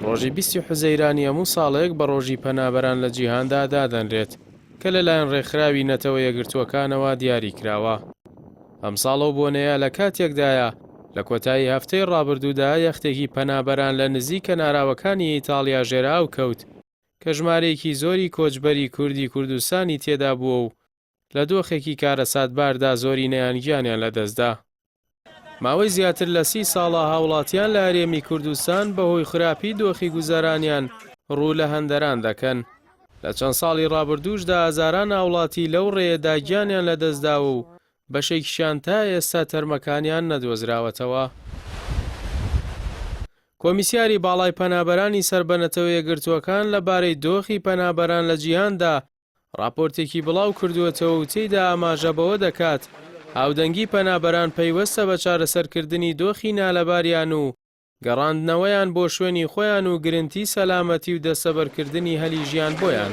ڕۆژی بیستی حوزەیرانی هەموو ساڵێک بە ڕۆژی پەنابەران لە جیهاندا دادەنرێت کە لەلایەن ڕێکخراوی نەتەوە یەکگرتووەکانەوە دیاری کراوە. ئەمساڵ ئەو بۆنەیە لە کاتێکدایە لە کۆتایی هەفتەی ڕابردوودا یەختێکی پەنابەران لە نزیک کەناراوەکانی ئیتاڵیا ژێرئاو کەوت کە ژمارەیەکی زۆری کۆچبەری کوردی کوردستانی تێدا بووە و لە دۆخێکی کارەساتباردا زۆرینەیان گیانیان لەدەستدا. ماوەی زیاتر لە سی ساڵە هاوڵاتیان لە هەرێمی کوردستان بەهۆی خراپی دۆخی گوزەرانیان ڕوو لە هەندەران دەکەن. لە چەند ساڵی ڕابردووشدا هەزاران هاوڵاتی لەو ڕێیەدا گیانیان لەدەستداوە و بەشێکیشیان تا ئێستا تەرمەکانیان نەدۆزراوەتەوە. کۆمیسیاری باڵای پەنابەرانی سەر بە نەتەوە یەکگرتووەکان لەبارەی دۆخی پەنابەران لە جیهاندا ڕاپۆرتێکی بڵاو کردووەتەوە و تێیدا ئاماژە بەوە دەکات، هاودەنگی پەنابەران پەیوەستە بە چارەسەرکردنی دۆخی نالەباریان و گەڕاندنەوەیان بۆ شوێنی خۆیان و گرنتی سەلامەتی و دەستەبەرکردنی هەلی ژیان بۆیان.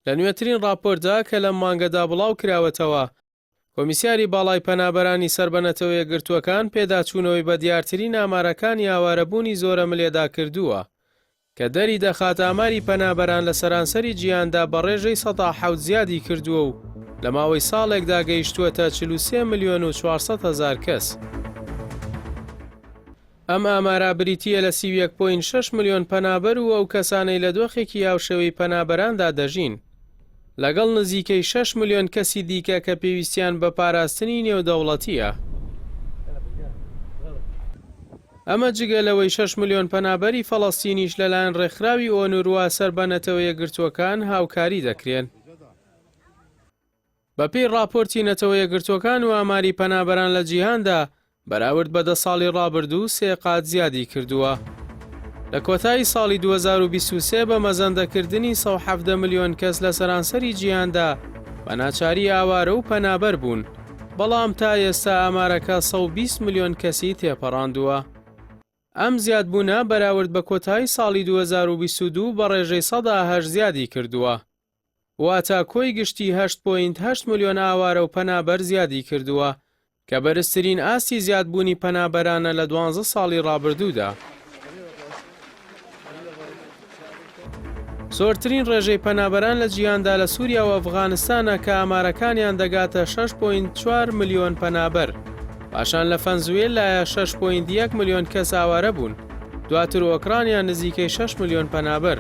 لە نوێترین ڕاپۆرتدا کە لەم مانگەدا بڵاو کراوەتەوە، کۆمیسیاری باڵای پەنابەرانی سەر بە نەتەوە یەکگرتووەکان پێداچوونەوەی بە دیارترین ئامارەکانی ئاوارەبوونی زۆرەملێدا کردووە کە دەری دەخات ئاماری پەنابەران لە سەرانسەری جیهاندا بە ڕێژەی 7% زیادی کردووە و لە ماوەی ساڵێکدا گەیشتووەتە 43 ملیۆن و 400 هەزار کەس. ئەم ئامارە بریتییە لە 31 point 6 ملیۆن پەنابەر و ئەو کەسانەی لە دۆخێکی هاوشێوەی پەنابەراندا دەژین، لەگەڵ نزیکەی شەش ملیۆن کەسی دیکە کە پێویستیان بە پاراستنی نێودەوڵەتییە. ئەمە جگە لەوەی شەش ملیۆن پەنابەری فەڵەستینیش لەلایەن ڕێکخراوی ئۆنوروا سەر بە نەتەوە یەکگرتووەکان هاوکاری دەکرێن. بەپێی ڕاپۆرتی نەتەوە یەکگرتووەکان و ئاماری پەنابەران لە جیهاندا، بەراورد بە دە ساڵی ڕابردوو سێ قات زیادی کردووە. لە کۆتایی ساڵی 2023 بە مەزەندەکردنی 117 ملیۆن کەس لە سەرانسەری جیهاندا بە ناچاری ئاوارە و پەنابەر بوون، بەڵام تا ئێستا ئامارەکە 120 ملیۆن کەسی تێپەڕاندووە. ئەم زیادبوونە بەراورد بە کۆتایی ساڵی 2022 بە ڕێژەی 8% زیادی کردووە. واتە کۆی گشتی هەشت point هەشت ملیۆن ئاوارە و پەنابەر زیادی کردووە، کە بەرزترین ئاستی زیادبوونی پەنابەرانە لە دوانزە ساڵی ڕابردوودا. زۆرترین ڕێژەی پەنابەران لە جیهاندا لە سووریا و ئەفغانستانە کە ئامارەکانیان دەگاتە شەش point چوار ملیۆن پەنابەر. پاشان لە فەنزوێلایە شەش point یەک ملیۆن کەس ئاوارە بوون، دواتر ئۆکرانیا نزیکەی شەش ملیۆن پەنابەر.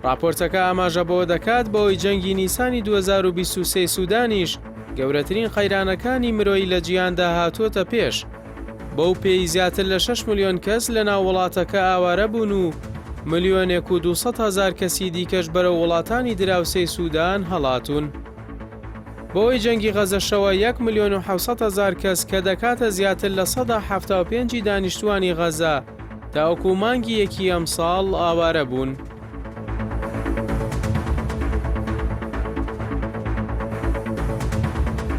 ڕاپۆرتەکە ئاماژە بەوە دەکات بەهۆی جەنگی نیسانی 2023 سودانیش گەورەترین قەیرانەکانی مرۆیی لە جیهاندا هاتووەتە پێش، بەو پێی زیاتر لە 6 ملیۆن کەس لەناو وڵاتەکە ئاوارە بوون و ملیۆنێک و 200 هەزار کەسی دیکەش بەرەو وڵاتانی دراوسێی سودان هەڵاتوون. بەهۆی جەنگی غەزەشەوە یەک ملیۆن و 700 هەزار کەس کە دەکاتە زیاتر لە 75% دانیشتووانی غەزە تاوەکو مانگی یەکی ئەمساڵ ئاوارە بوون.